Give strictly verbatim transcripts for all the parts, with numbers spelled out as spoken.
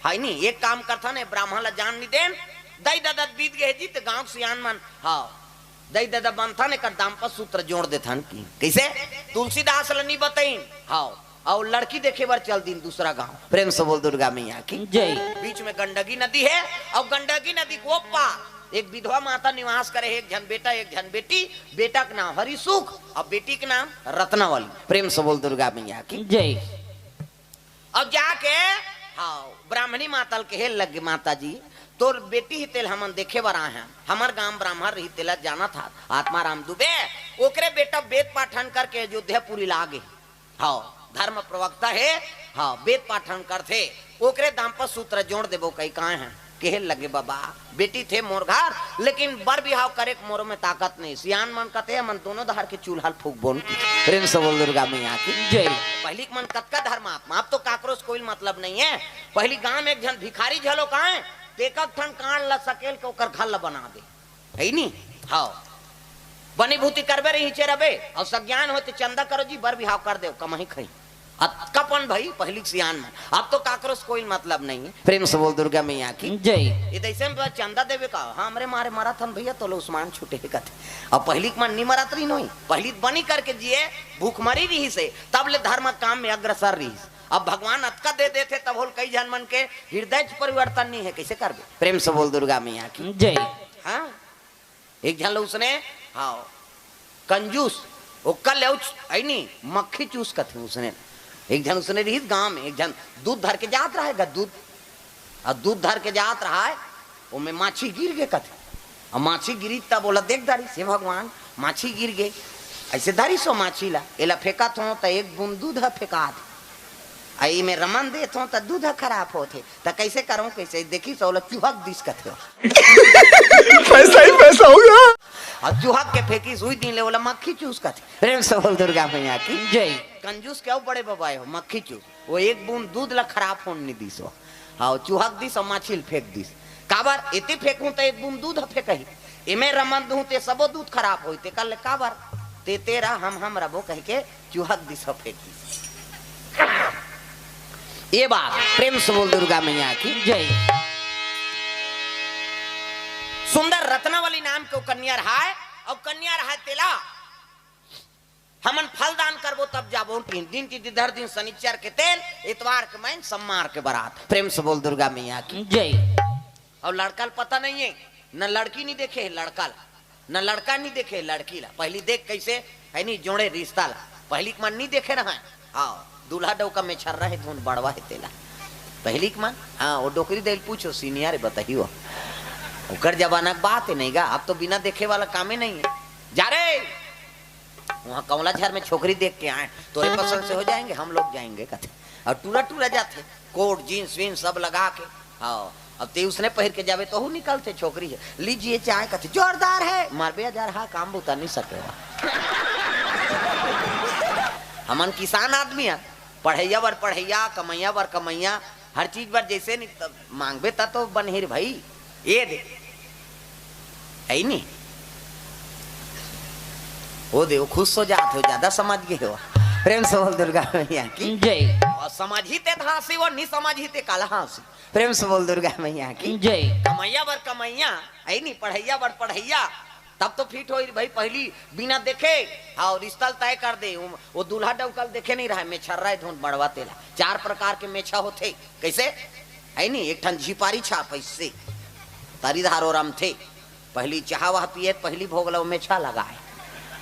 है नी, एक काम करथन, ए ब्राह्मण ला जान नी देन, दई ददा बीत गए जी, त गांव के सियान मन, हाँ, दई ददा बनथन, एकर दाम्पत्य सूत्र जोड़ देथन कि, कैसे? तुलसीदास ला नी बताइन, हाँ, अउ लड़की देखे बर चल दिन दूसरा गांव। प्रेम से बोल दुर्गा मैया की। जय। बीच में गंडकी नदी है, अउ गंडकी नदी के ओ पार एक विधवा माता निवास करे हे, एक झन बेटा, एक झन बेटी। बेटा के नाम हरिसुख अउ बेटी के नाम रत्नावली। प्रेम से बोल दुर्गा मैया की। जय। अब जाके, हाँ, ब्राह्मणी माता ल कहे लगे, माता जी, तोर बेटी ही तेल हमन देखे बर आए हन, हमर गांव ब्राह्मण रही, तेला जानत हस, आत्माराम दुबे, ओकरे बेटा वेद पाठन करके अयोध्यापुरी लागे। हाँ, धर्म प्रवक्ता हे, हाँ, वेद पाठन करथे, ओकरे दाम्पत्य सूत्र जोड़ देबो कहि काहे हैं। कहे लगे, बाबा, बेटी थे मोर घर, लेकिन बर बिहाव करे के मोरो में ताकत नहीं। सियान मन कथे, हमन दोनों धार के चूल्हा ल फूकबोन। प्रेम से बोल दुर्गा मैया की। जय। पहिली के मन कतका धर्मात्मा, अब तो काकरो से कोई मतलब नहीं है। पहिली गांव में एक झन भिखारी झलो काहे, तेकक ठन कांड ला सकेल के ओकर घर ला बना दे। है नी? हाँ। बनी भूती करबे रही, हिचे रबे, अउ सज्ञान होते चंदा करो जी, बर बिहाव कर देव, कमही खई। अतका पन भई पहिली के सियान मन, अब तो काकरो से कोई मतलब नहीं है। प्रेम से बोल दुर्गा मैया की। जय। ये दैसे में चंदा देवे का, हाँ, हमरे मारे मरत हन भैया, तोला उस्मान छूटे हे कथे। अब पहिली के मन नी मरत रही नोई, पहिली बनी करके जिए, भूखमरी रही से, तब ले धर्म काम में अग्रसर रही। अब भगवान अतका दे देथे, तब होल कई झन मन के हृदय च परिवर्तन नहीं है, कैसे करबे? प्रेम से बोल दुर्गा मैया की। जय। हाँ, एक झन ल उसने, हाँ, कंजूस, ओकर ले उच-, आई नी, मक्खी चूस कथे उसने। एक झन उसने रहिस गांव में, एक झन दूध धर के जात रहे गा, दूध, अउ दूध धर के जात रहे, ओमे माछी गिर गे कथे। अउ माछी गिरी तब ओला देख डारिस, हे भगवान, माछी गिर गे, ऐसे धरिस ओ माछी ला, एला फेंकत हों त एक बूंद दूध ह फेंकात हे, अउ एमे रमन देत हों त दूध ह खराब होथे, त कैसे करंव, कैसे? देखिस ओला चुहक दिस कथे। पैसा ही पैसा होगा। अउ चुहक के फेंकिस, उही दिन ले ओला मक्खी चूस कथे। प्रेम से बोल दुर्गा मैया की। जय। कंजूस के अउ बड़े बाबा हो, मक्खी चूस। ओ एक बूंद दूध ला खराब होन नी दिस ओ। हाँ, चुहक दिस अउ माछी ल फेंक दिस। काबर? एती फेंकहूं त एक बूंद दूध ह फेंकही, एमे रमन दूं ते सबो दूध खराब होई, तेकर ले काबर? ते तेरा हम हम रबो कहिके चुहक दिस अउ फेंक दिस। ये बात प्रेम से बोल दुर्गा मैया की। जय। सुंदर रत्नावली नाम के ओ कन्या रहाय, अउ कन्या रहाय तेला हमन फल दान करबो तब जाबो, तीन दिन की धर दिन शनिचर के तेल, इतवार के मैन सम्मार के बरात। प्रेम से बोल दुर्गा मैया की। जय। अउ लड़का ल पता नहीं है, न लड़की नहीं देखे है लड़का ल, न लड़का नहीं देखे है लड़की ला। पहली देख कैसे है नहीं जोड़े रिश्ता ला, पहली के मन नहीं देखे रहा है। हाँ, दूल्हा डौका में छर रहे धुन बड़वा है तेला। पहली के मन, हाँ, वो डोकरी दे ल पूछो, सीनियर है, बताइयो। ओकर जमाना के बात है नहीं गा, अब तो बिना देखे वाला कामे नहीं है। जा रे, वहाँ कमला झर में छोकरी देख के आए, तोरे पसंद से हो जाएंगे, हम लोग जाएंगे कथे। अउ टूरा टूरा जाथे, कोट, जींस वींस सब लगा के। हाँ, अब ते उसने पहिर के जाबे, तोहू निकलथे, छोकरी है, लीजिए चाय कथे, जोरदार है, मारबे हजार, हाँ, काम बुता नहीं सके बा। हमन किसान आदमी है, पढ़ैया बर पढ़ैया, कमैया बर कमैया, हर चीज बर जैसे नहीं, तब मांगबे त तो बनही रे भाई। ये दे, है नी? वो दे, वो खुश हो जात हो, ज्यादा समझ गए हो। प्रेम से बोल दुर्गा मैया की। जय। अउ समझही ते धांसी, वो नहीं समझही ते काला हाँसी। प्रेम से बोल दुर्गा मैया की। जय। कमैया बर कमैया, है नी, पढ़ैया बर पढ़ैया, तब तो फिट होई भाई। पहली बिना देखे, हाँ, रिश्ता ल तय कर दे। वो, वो दूल्हा डौका ल देखे नहीं रहा, मेछर्रा है धुन बड़वा तेला। चार प्रकार के मेछा होथे, कैसे? है नी, एक ठन झिपारी छाप ऐसे, तरी धारो रमथे। पहली चाह वाह पिए, पहली भोग लो मेछा लगाए,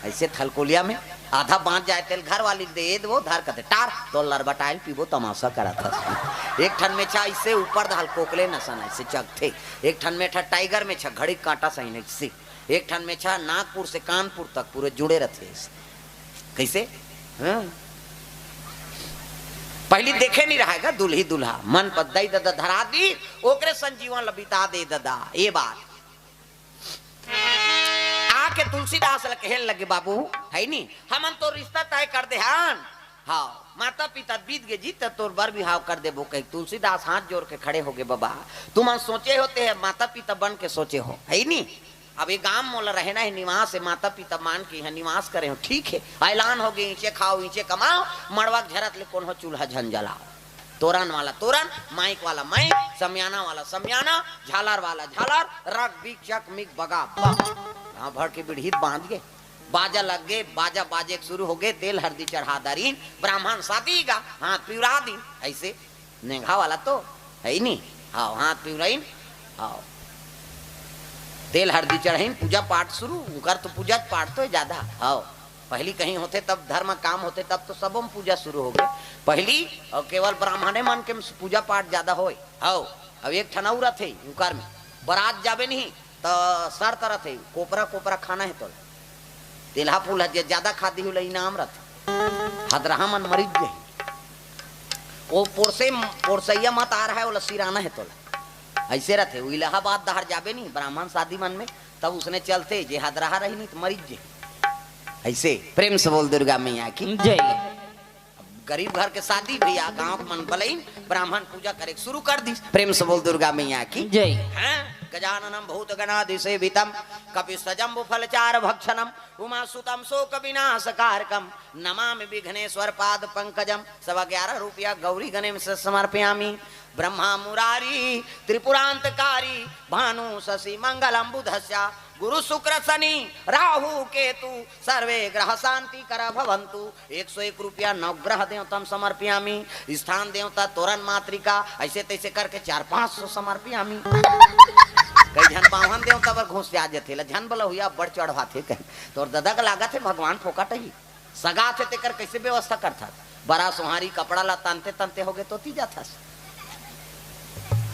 ऐसे थलकोलिया में आधा बांच जाए, तेल घर वाली दे दे, वो धर कते टार, तो लरबटाइल पीबो, तमाशा करत हस। एक ठन मेछा ऐसे ऊपर धाल कोकले नसन ऐसे चगथे, एक ठन मेछा टाइगर मेछा, घड़ी कांटा सही नहीं सी, एक ठन मेछा नागपुर से कानपुर तक पूरे जुड़े रहते ऐसे। कैसे? हाँ? पहली देखे नहीं रहेगा दुल्ही दुल्हा, मन पर दई ददा धरा दी, ओकरे संजीवन ल बिता दे ददा। ये बात आके तुलसीदास ल कहे लगे, बाबू, है नी, हमन तो रिश्ता तय कर दे हन। हाँ, माता पिता बीत गे जी, त तोर बर बिहाव कर देबो कहि। तुलसीदास हाथ जोड़ के खड़े हो गए, बाबा, तुमन सोचे होते हैं, माता पिता बन के सोचे हो, है नी? अब ये गांव मोला रहना है, निवास है, माता पिता मान के यहाँ निवास करे हो, ठीक है। ऐलान हो गए, इचे खाओ, इचे कमाओ, मड़वा के झरत ले कोनो चूल्हा झन जलाओ। तोरन वाला तोरन, माइक वाला माइक, समियाना वाला समियाना, झालर वाला झालर, रग बिग चक मिग बगा बग। गांव भर के बिड़हित बांध गे। बाजा लग गे, बाजा बाजे के शुरू हो गे, तेल हरदी चढ़ा दरिन, ब्राह्मण सादी गा, हाथ पिउरा दिन। ऐसे नेंगा वाला तो है ही नहीं। हाव, हाथ पिउराइन। हाव, तेल हरदी चढ़ाइन, पूजा पाठ शुरू। उनकर तो पूजा पाठ तो ज्यादा। हाव, पहली कहीं होते तब धर्म काम होते तब तो सबो में पूजा शुरू हो गए। पहली और केवल ब्राह्मणे मन के पूजा पाठ ज्यादा होए। हाव, अब एक ठन अउ रथे उनकर में, बरात जाबे नहीं तो शर्त रथे, कोपरा कोपरा खाना है तोला। तेलहा फूल जे ज्यादा खा दिही, ओला इनाम रथे। हदरहा मन मरिज जही। ओ पोरसे, पोरसैया मत आ रहा है, ओला सिराना है तोला। ऐसे रथे। वो इलाहाबाद डहर जाबे नहीं, ब्राह्मण सादी मन में, तब उसने चलते, जे हदरहा रही नहीं तो मरिज जही। ऐसे। प्रेम से बोल दुर्गा मैया की। जय। गरीब घर के सादी भैया, गांव के मन बलइन, ब्राह्मण पूजा करे शुरू कर दी। प्रेम से बोल दुर्गा मैया की। जय। हैं? गजाननम भूत गणादि सेवितम, कपित सजम्बु फल चार भक्षणम, उमा सुतम शोक विनाश कारकम, नमामि विघ्नेश्वर पाद पंकजम। सवा ग्यारह रुपया गौरी गणेश से समर्पयामी। ब्रह्मा मुरारी त्रिपुरांतकारी, भानु शशि मंगलम बुधस्या, गुरु शुक्र शनि राहु केतु, सर्वे ग्रह शांति कर भवंतु। एक सौ एक रुपया नवग्रह देवतम समर्पयामी। स्थान देवता तोरन मातृका, ऐसे तैसे करके चार पाँच सौ समर्पयामी। कई झन पावन देवता बर घुस जा जथे ला, झन बला हुआ बड़ चढ़वाथे कहे। तोर ददा के लागत है भगवान फोकट ही। सगा थे तेकर कैसे व्यवस्था करथस? बरा सोहारी कपड़ा ला तनते तनते होगे तो ती जाथस।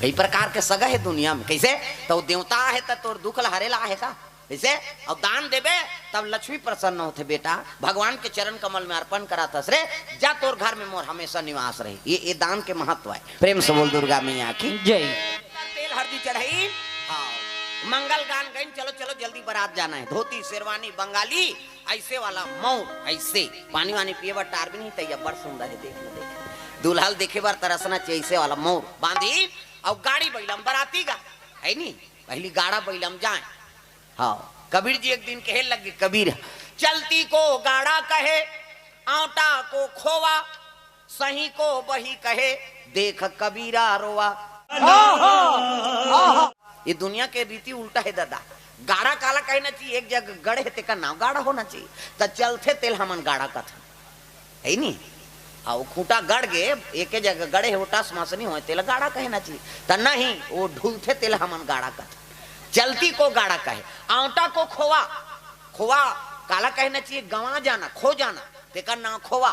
कई प्रकार के सगा है दुनिया में। कैसे? तो देवता है तो तोर दुख ला हरे ला आहे का? ऐसे? और दान देबे तब लक्ष्मी प्रसन्न होथे बेटा। भगवान के चरण कमल में अर्पण कराथस रे, जा तोर घर में मोर हमेशा निवास रही। ये, ये दान के महत्व है। प्रेम से बोल दुर्गा मैया की। जय। तेल हरदी चढ़ाई। हाँ। मंगल गान गइन, चलो चलो जल्दी बारात जाना है। धोती शेरवानी बंगाली, ऐसे वाला मौर, ऐसे पानी वानी पिए बर टार भी नहीं तैया, बड़ सुंदर है, देख लो, देख। दुल्हल देखे बर तरसना चाहिए, ऐसे वाला मौर बांधी। और गाड़ी बैलम बराती गा, है नी? पहली गाड़ा बैलम जाए। हाँ, कबीर जी एक दिन कहे लगे, कबीर, चलती को गाड़ा कहे, आंवटा को खोवा, सही को बही कहे, देख कबीरा रोवा। ये दुनिया के रीति उल्टा है दादा। गाड़ा काला कहना चाहिए, एक जगह गड़े है तेका नाम गाड़ा होना चाहिए। त चलथे तेल हमन गाड़ा कथन, है नी? आ वो खूंटा गड़ गे, एके जगह गड़े है, वो टस मस नहीं होए, तेला गाड़ा कहना चाहिए। त नहीं, वो ढुलथे तेल हमन गाड़ा कथन। चलती को गाड़ा कहे, आंवटा को खोवा। खोवा काला कहना चाहिए? गंवा जाना, खो जाना, तेकर नाम खोवा।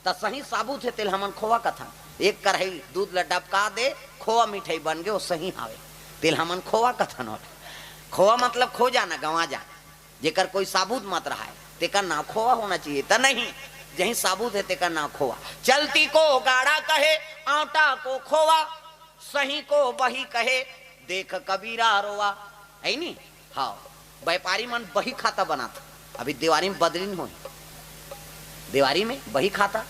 त सही साबुत हे तेल हमन खोवा कथन। एक कढ़ाई दूध ल डबका दे, खोवा मिठाई बन गे, वो सही हावे, तेल हमन खोवा कथन। ओला खोवा मतलब खो जाना, गंवा जाना। जेकर कोई साबुत मत रहाय, तेकर नाम खोवा होना चाहिए। त नहीं, जही साबुत है तेकर नाम खोवा। चलती को गाड़ा कहे, आंवटा को खोवा, सही को बही कहे, देख कबीरा रोवा। है नी? हाँ, व्यापारी मन बही खाता बनात। अभी देवारी में बदलिन होही। देवारी में बही खाता,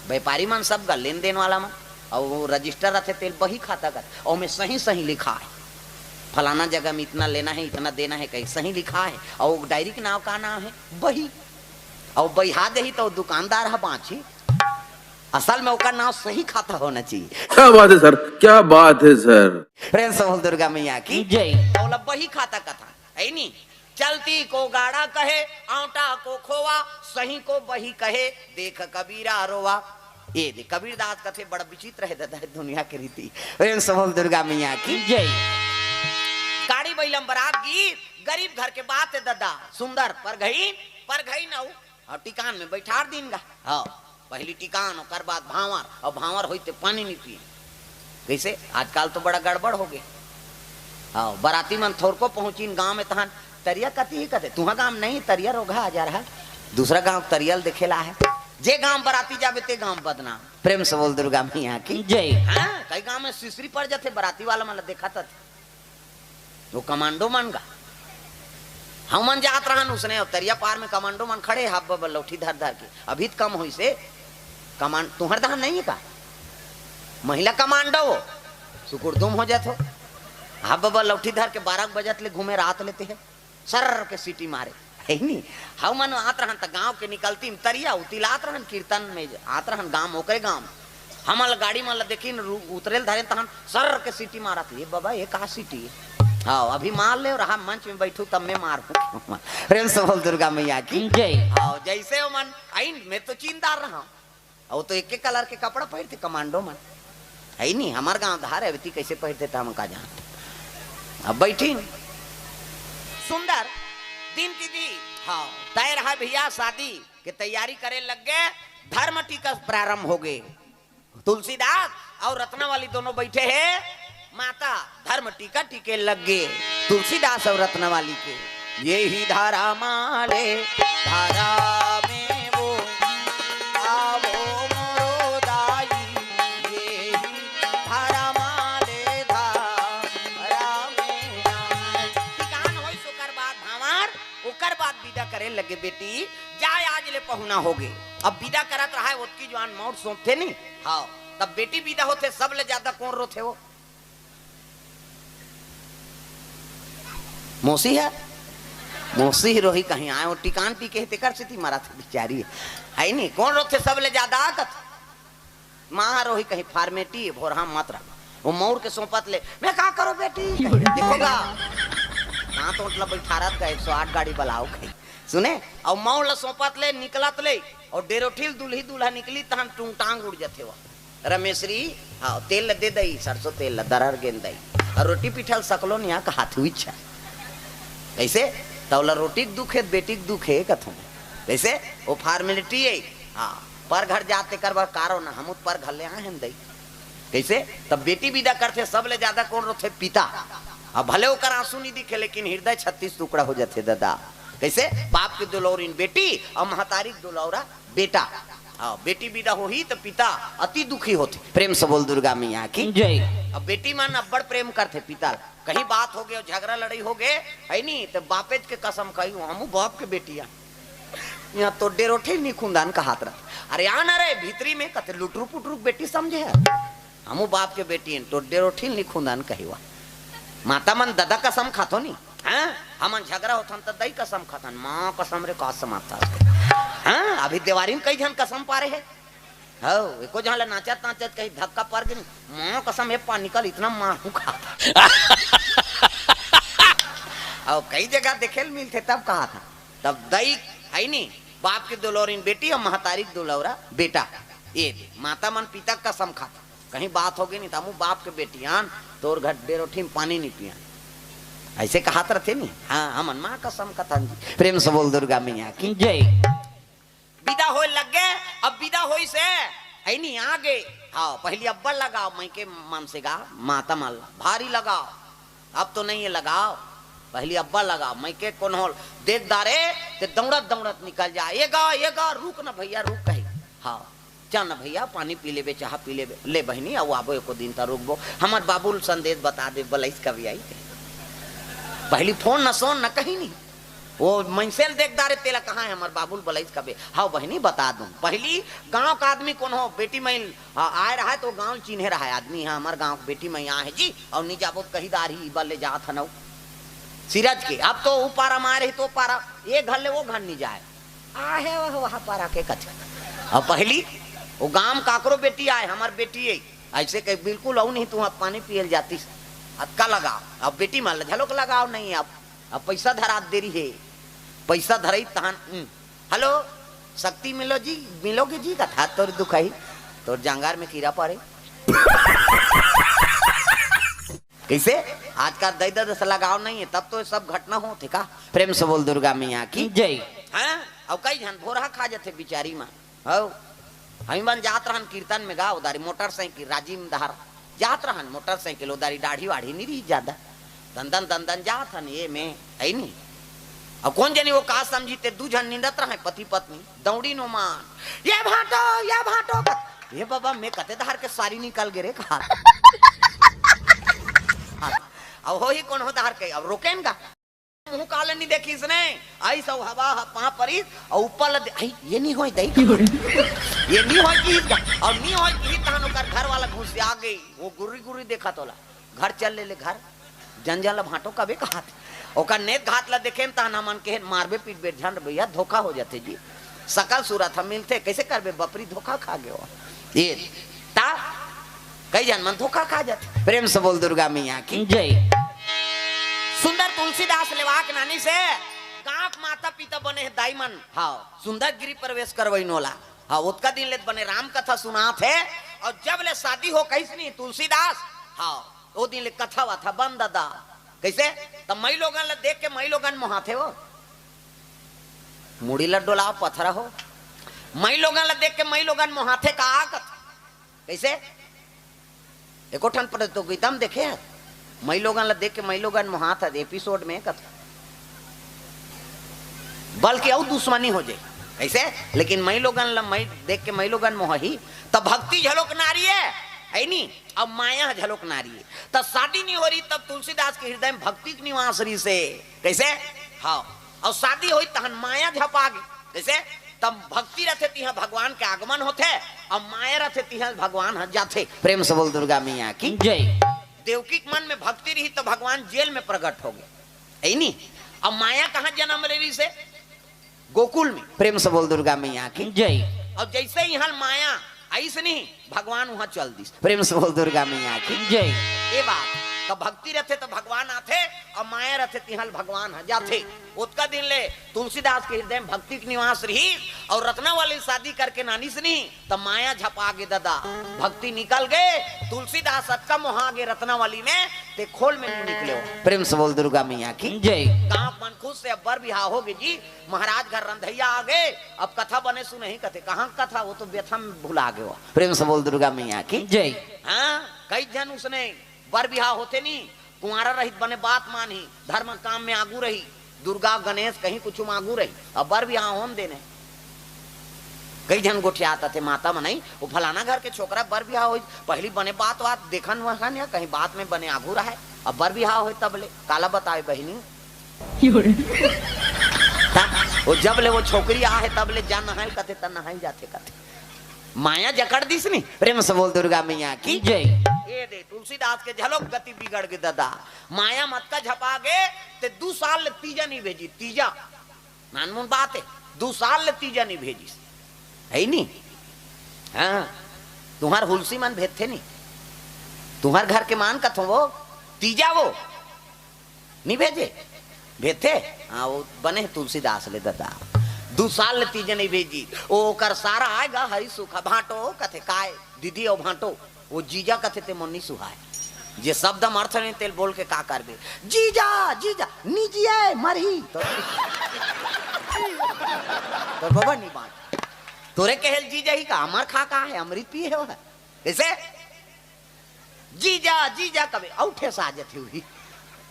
व्यापारी मन सब गा लेन देन वाला मन, और वो रजिस्टर रथे तेल बही खाता कर, और में सही सही लिखा है, फलाना जगह में इतना लेना है, इतना देना है, कहीं सही लिखा है, और वो डायरी के नाम का नाम है? बही। और बहिहा देही तो दुकानदार ह बाँची। असल में ओकर नाम सही खाता होना चाहिए। क्या बात है सर, क्या बात है सर। प्रेम से बोल दुर्गा मैया की। जय। ओला बही खाता कथा है नी। चलती को गाड़ा कहे, आंवटा को खोवा, सही को बही कहे, देख कबीरा रोवा। ये दे कबीरदास कथे बड़ा विचित्र है दादा, दुनिया के रीति। प्रेम से बोल दुर्गा मैया की। जय। गाड़ी बैलम बरात गीत, गरीब घर के बात है दादा। सुंदर परघई, परघई नऊ और टिकान में बैठार दीन गा। हाँ, पहली टिकान, ओकर बाद भांवर, और भांवर होई ते पानी नहीं पिए। कैसे? आजकल तो बड़ा गड़बड़ हो गए। हाँ, बराती मन थोरको पहुंचिन गांव में तहन तरिया कती ही कथे, तुहा गांव नहीं, तरिया रोघा आ जा रहा, दूसरा गांव तरियल देखे ला है। जे गांव बराती जाबे ते गांव बदनाम। प्रेम से बोल दुर्गा मैया की। जय। हाँ, कई गांव में सिसरी पड़ जाते, बराती वाला मन ला देखा तथे। वो कमांडो मन गा। हमन जात रहन उसने, अब तरिया पार में कमांडो मन खड़े, हाथ बबल लौठी धर धर के। अभी त कम होइसे, कमांड, तुहर दहन नहीं है का? महिला कमांडो वो, सुकुरदुम हो जात हो। हाथ बबल लौठी धर के बारह बजत ले घूमे, रात लेते हैं, सर के सीटी मारे, है नी? हमन आत रहन त गांव के निकलती में तरिया उतिलात रहन, कीर्तन में आत रहन गांव, ओकरे गांव। हमन ल गाड़ी मन ल देखिन, उतरे ल धरेन, तहन सर के सीटी मारत, "ये बाबा, ये का सीटी?" हाँ, अभी मार ले, रहा मंच में बैठू, तब मैं मारू। प्रेम से बोल दुर्गा मैया की। जय। हाँ, जैसे ओमन आइन, मैं तो चीनदार रहा, वो तो एक एक कलर के कपड़ा पहिरथे कमांडो मन, है नी? हमर गांव धार है, वेती कैसे पहिरथे त हम का जान। अब बैठिन, सुंदर दिन दीदी, हाँ, तय रहा भैया, शादी के तैयारी करे लग गए। धर्म टीका प्रारंभ हो गए। तुलसीदास और रत्नावली दोनों बैठे हैं, माता धर्म टीका टीके लग गए तुलसीदास और रत्नावली के। "ये ही धारा माले धारा में वो, आवो मोरो दाई, ये ही धारा माले धारा में आए।" टिकान होइस ओकर बाद भांवर, ओकर बाद विदा करे लगे, "बेटी, जाए, आज ले पहुना हो गे।" अब विदा करत रहा है, ओतकी जुवान मौर सोंपथे नी। हाँ, तब बेटी विदा होथे, सब ले ज्यादा कौन रोथे वो? मौसी है, मौसी ही रोही कहीं आए, वो टिकान टीके हे, तेकर सेती मरथे बिचारी, है नी? कौन रोथे सब ले ज्यादा? कथे माँ रोही कहीं फार्मेटी, भोरहा मत रख। वो मौर के सोंपत ले, "मैं का करो बेटी?" कहीं, देखोगा, दांत ओंट ला बैठारत का एक सौ आठ गाड़ी बलाओ कहीं। सुने, और मौर ला सोंपत ले, निकलत ले, और डेरोठिल दुल्ही दुल्हा निकली, तहन टूंगटांग उड़ जथे वो। रमेशरी, हाँ, तेल ला दे दई, सरसों तेल ला दरर गेन दई। और रोटी पीठल सकलो निया का हाथ हुई इच्छा। कैसे? तौला रोटी के दुख है, बेटी के दुख है, कथों। कैसे? वो फॉर्मेलिटी है। हाँ, पर घर जाते कर बर कारो ना, हम पर घर ले आए हैं दई। कैसे? तब बेटी विदा करथे, सब ले ज्यादा कौन रोथे? पिता। अब भले ओकर आंसू नहीं दिखे, लेकिन हृदय छत्तीस टुकड़ा हो जाथे दादा। कैसे? बाप के दुलौरिन बेटी और महतारी के दुलौरा बेटा। हाँ, बेटी विदा होही तो पिता अति दुखी होथे। प्रेम से बोल दुर्गा मैया की। जय। अब बेटी मन अब्बड़ प्रेम करथे पिता ला। कहीं बात हो गए, झगड़ा लड़ाई हो गए, है नी, तो बापेज के कसम खाही, "हमू बाप के बेटी आ, यहाँ तो डेरोठे नहीं खुंदान" कहात रह। अरे आ ना रे, भीतरी में कथे लुटरू पुटरू के बेटी समझे है, "हमू बाप के बेटी हैं, तो डेरोठिल नहीं खुंदान" कही वा। माता मन ददा कसम खाथो नी, हैं? हमन झगड़ा होथन त दई कसम खाथन, माँ कसम रे का समाता। हैं? अभी देवारी में कई झन कसम पारे है। हौ, एको झन ला नाचत नाचत कहीं धक्का पर गे, "माँ कसम, ये पानी कल इतना मारू खाता।" और कई जगह देखे ल मिलथे, तब कहा था, तब दई है नी, बाप के दुलौरिन बेटी और महतारी के दुलौरा बेटा। ये दे, माता मन पिता कसम खाता, कहीं बात हो गई नहीं, "हमू बाप के बेटी आन, तोर घर डेरोठी में पानी नहीं पिया।" ऐसे कहात रहथे नी। हाँ, हमन माँ कसम कथन जी। प्रेम से बोल दुर्गा मैया की। जय। विदा होए लग गए, अब विदा होई से, है नी, आ गए। हाँ, पहली अब्बड़ लगाव, मइके मन से गा, माता मन ला, भारी लगाव। अब तो नहीं है लगाव, पहली अब्बड़ लगाव, मइके कोन होल, देख दारे, ते दौड़त दौड़त निकल जा, "ये गा, ये गा, रुक ना भैया, रुक," कही। हाँ, "चल ना भैया, पानी पी लेबे, चाह पी लेबे, ले बहिनी, अउ आबो एको दिन त रुकबो, हमर बाबू ल संदेश बता दे, बलैस कभी आई।" पहली फोन न सोन न कहीं नहीं, वो मनसे ल देख दारे, "तेला कहाँ है हमर बाबू ल बलैस कबे?" "हाँ बहिनी, बता दूं।" पहली गांव का आदमी कोन हो, बेटी मइल, हाँ, आए रहा है तो गांव ल चिन्हे रहा है आदमी, "हाँ, हमर गांव के बेटी मइल आए है जी, और नहीं जाबो तो कही दारी, इबा ले जात हन अउ सिरज के।" अब तो ऊ पारा मारे ही तो पारा, ये घर ले वो घर नहीं जाए, "आ है वह, वह पारा के कथे।" अब पहली वो गांव काकरो बेटी आए, "हमर बेटी है," ऐसे कहे, "बिल्कुल अउ नहीं, तू पानी पियल जातीस, अतका लगाव।" अब बेटी मन ल झलोक लगाव नहीं, अब, अब पैसा धरात देरी है, पैसा धरई तहन, "हम्म, हेलो, शक्ति मिलो जी, मिलोगे जी?" कथा, "तोर दुखाई, तोर जांगार में कीड़ा पड़े।" कैसे? आजकल दई दद से लगाव नहीं है, तब तो ये सब घटना होथे का? प्रेम से बोल दुर्गा मैया की। जय। हैं? अउ कई झन भोरहा खा जथे बिचारी मन। हौ, हमी मन जात रहन कीर्तन में गा, उधारी मोटरसाइकिल राजिम धार जात रहन, मोटरसाइकिल उधारी दाढ़ी वाढ़ी नहीं रही ज्यादा, दंदन दंदन जात हन ये में, है नी। अब कोन जनी वो का समझी, ते दू झन निंदत रहे पति पत्नी, दौड़ी नो मान, "ये भांटो, ये भांटो।" "ये बाबा, मैं कते धार के सारी निकल गे रे," कहा। अब हो ही कोन हो धार के, अब रोकेन का? मुंह काले नहीं देखिस ने, आई सब हवा ह-, पां परिस, और ऊपर ल दे-, "आई, ये नहीं होय दई।" ये नहीं होय कि, और नहीं होय कि तहन ओकर घर वाला घुसिया गई, वो गुर्री गुर्री देखा तोला, "घर चल ले, ले घर, जंजल भांटो कबे कहात।" ओकर नेत घात ला देखे न तहन हमन के मारबे पीटबे झन भैया, धोखा हो जाथे जी। सकल सूरत हम मिलथे, कैसे करबे बपरी, धोखा खा गयो। ये ता कई झन मन धोखा खा जाथे। प्रेम से बोल दुर्गा मैया की। जय। सुंदर तुलसीदास लेवा के नानी से गांव के माता पिता बने हे दाई मन। हाँ, सुंदर गिरी प्रवेश करवई नोला। हाँ, ओतका दिन ले बने राम कथा सुनात हे। और जब ले शादी हो कहिस नी तुलसीदास, हाँ, ओ दिन ले कथा वाथा बंद ददा। कैसे? तब मई लोगन ला देख के मई लोगन मोहाथे हो, मुड़ी ला डोला पथरा हो। मई लोगन ला देख के मई लोगन मोहाथे का कथा। कैसे? एको ठन प्रतियोगिता में देखे हस, मई लोगन ला देख के मई लोगन मोहात हस, एपिसोड में कथा, बल्कि अउ दुश्मनी हो जाए। कैसे? लेकिन मई लोगन ला मई देख के मई लोगन मोहही, तब भक्ति झलोक नारी है, है नी? अब माया झलोक नारी है। तब शादी नहीं हो रही, तब तुलसीदास के हृदय में भक्ति के निवास रही से। कैसे? हाँ। और शादी होई तहन माया झपा गे। कैसे? तब भक्ति रथे तिहा भगवान के आगमन होथे, और माया रथे तिहा भगवान ह जाथे। प्रेम से बोल दुर्गा मैया की। जय। देवकी के मन में भक्ति रही तो भगवान जेल में प्रकट हो गए, है नी? अब माया कहाँ जन्म ले रही से? गोकुल में। प्रेम से बोल दुर्गा मैया की। जय। और जैसे ही यहाँ माया आइस नहीं, भगवान वहां चल दिस। प्रेम से बोल दुर्गा मैया की। जय। ये बात तो भक्ति रथे तो भगवान आथे, और माया रथे तिहा भगवान ह जाथे। ओतका दिन ले तुलसीदास के हृदय में भक्ति के निवास रही, और रत्नावली शादी करके नानिस नहीं, त माया झपा गे ददा, भक्ति निकल गे। तुलसीदास अतका मोहा गे रत्नावली में, ते खोल में नहीं निकले हो। प्रेम से बोल दुर्गा मैया की। जय। गांव मन खुश से अब बर बिहाव हो गे जी, महाराज घर रंधैया आ गे, अब कथा बने सुनही कथे, कहाँ कथा, वो तो व्यथा में भुला गे हो। प्रेम से बोल दुर्गा मैया की। जय। हाँ, कई झन उसने बर बिहाव होथे नी, कुंवारा रहित बने बात मानही, धर्म काम में आगू रही, दुर्गा गणेश कहीं कुछ में आगू रही, अब बर बिहाव होन देने। कई झन गोठियात थे माता मनई, वो फलाना घर के छोकरा बर बिहाव होई, पहली बने बात बात देखन वहन या कहीं बात में बने आगू रहे, अब बर बिहाव होई तब ले काला बताए बहिनी। ता, वो जब ले वो छोकरी आ है तब ले जा नहाई कथे, त नहाई जाथे कथे। माया जकड़ दिस नी। प्रेम से बोल दुर्गा मैया की। जय। ये दे तुलसीदास के झलोक गति बिगड़ गे ददा, माया मत का झपा गे, ते दू साल ले तीजा नहीं भेजी, तीजा। नानमुन बात है, दू साल ले तीजा नहीं भेजिस, है नी? हाँ, तुम्हार हुलसी मन भेजथे नी, तुम्हार घर के मान कथो वो, तीजा वो नहीं भेजे, भेजथे। हाँ, वो बने हे तुलसीदास ले ददा, दू साल ले तीजा नहीं भेजी। ओ ओकर सारा आएगा हरी सुखा भांटो कथे, काय दीदी ओ भांटो, वो जीजा कथे ते मोर नी सुहाय। जे शब्द म अर्थ नहीं तेल बोल के का करबे? जीजा, जीजा, नी जिए, मरही। तो, तो बाबा नी बांच। तोरे कहेल जीजा ही का, अमर खा का है, अमृत पिए हो है। कैसे? जीजा, जीजा कबे, अउ ठेस आ जथे हुई।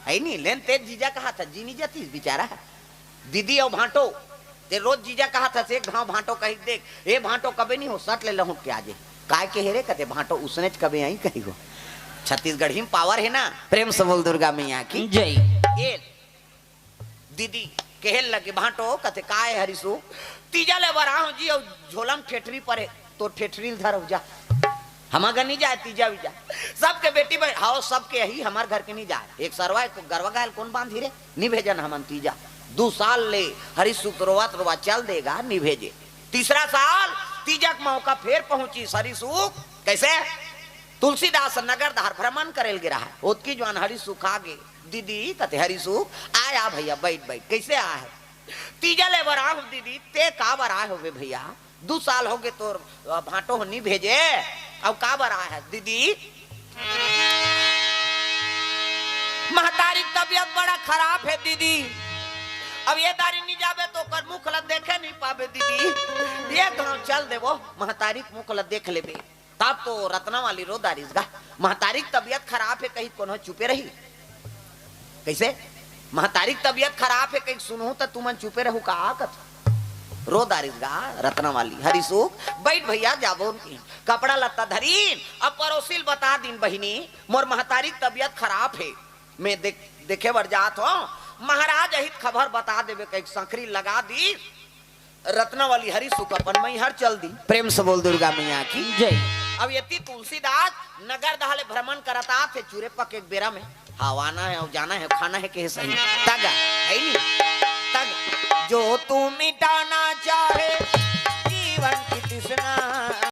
है नी, लेन ते जीजा कहा था, जी नी जाती बेचारा। दीदी अउ भांटो, ते रोज जीजा कहा था, से एक घाव भांटो कही देख, ए भांटो कबे नहीं हो, सट ले लहुट के आजे। काय के हेरे कते भांटो उसने च कबे आई कही हो। छत्तीसगढ़ी में पावर है ना। प्रेम से बोल दुर्गा मैया की। जय। ए दीदी कहे लगे, भांटो कथे, काय हरिसु, तीजा ले बरा हो जी, अउ झोलम ठेठरी परे, तो ठेठरी ल धरव जा। हम अगर नहीं जाए तीजा वीजा, सबके बेटी बहन, हाओ सबके यही, हमार घर के नहीं जाए। एक सरवा, एक गरवा गायल कौन बांधी रे? नहीं भेजन हमन तीजा। दू साल ले हरिसुक रोवत रोवा चल देगा, नहीं भेजे। तीसरा साल तीजा के मौका फेर पहुंची हरिसुक। कैसे? तुलसीदास नगर धार भ्रमण करेल गिरा है। ओतकी जवान हरिसुक आ गे। दीदी कथे हरिसुक, आया भैया, बैठ बैठ। कैसे आया है? तीजा ले बर आहूं दीदी, ते का बर आए होबे भैया? दू साल होगे तोर, अ, भांटो हो नी भेजे, अउ का बर आए हस दीदी? महतारी के तबीयत बड़ा खराब है दीदी, अब ये दारी नी जाबे तो ओकर मुख ला देखे नी पाबे दीदी, ये गांव चल देबो, महतारी के मुख ला देख लेबे। तब तो रत्ना वाली रो दारिस गा, महतारी के तबीयत खराब है कही कोनो चुपे रही? कैसे? महतारी के तबीयत खराब है कही सुनहूं त तुमन चुपे रहू का? कथ रो दारिस गा रत्ना वाली। हरिसुख, बैठ भैया, जाबो उनकी कपड़ा लत्ता धरीन, अब पड़ोसी ल बता दीन, बहिनी, मोर महतारी के तबीयत खराब है, मैं देख, देखे बर जात हो, महाराज अहित खबर बता देबे कही संकरी लगा दी। रत्नावली हरिसुख अपन मैहर चल दी। प्रेम से बोल दुर्गा मैया की। जय। अब यति तुलसीदास नगर दहा ले भ्रमण करत आथे चूरे पके के बेरा में। हाँ, आना है, अउ जाना है, खाना है, कहे सही। तग, है नी? तग, जो तू मिटाना चाहे,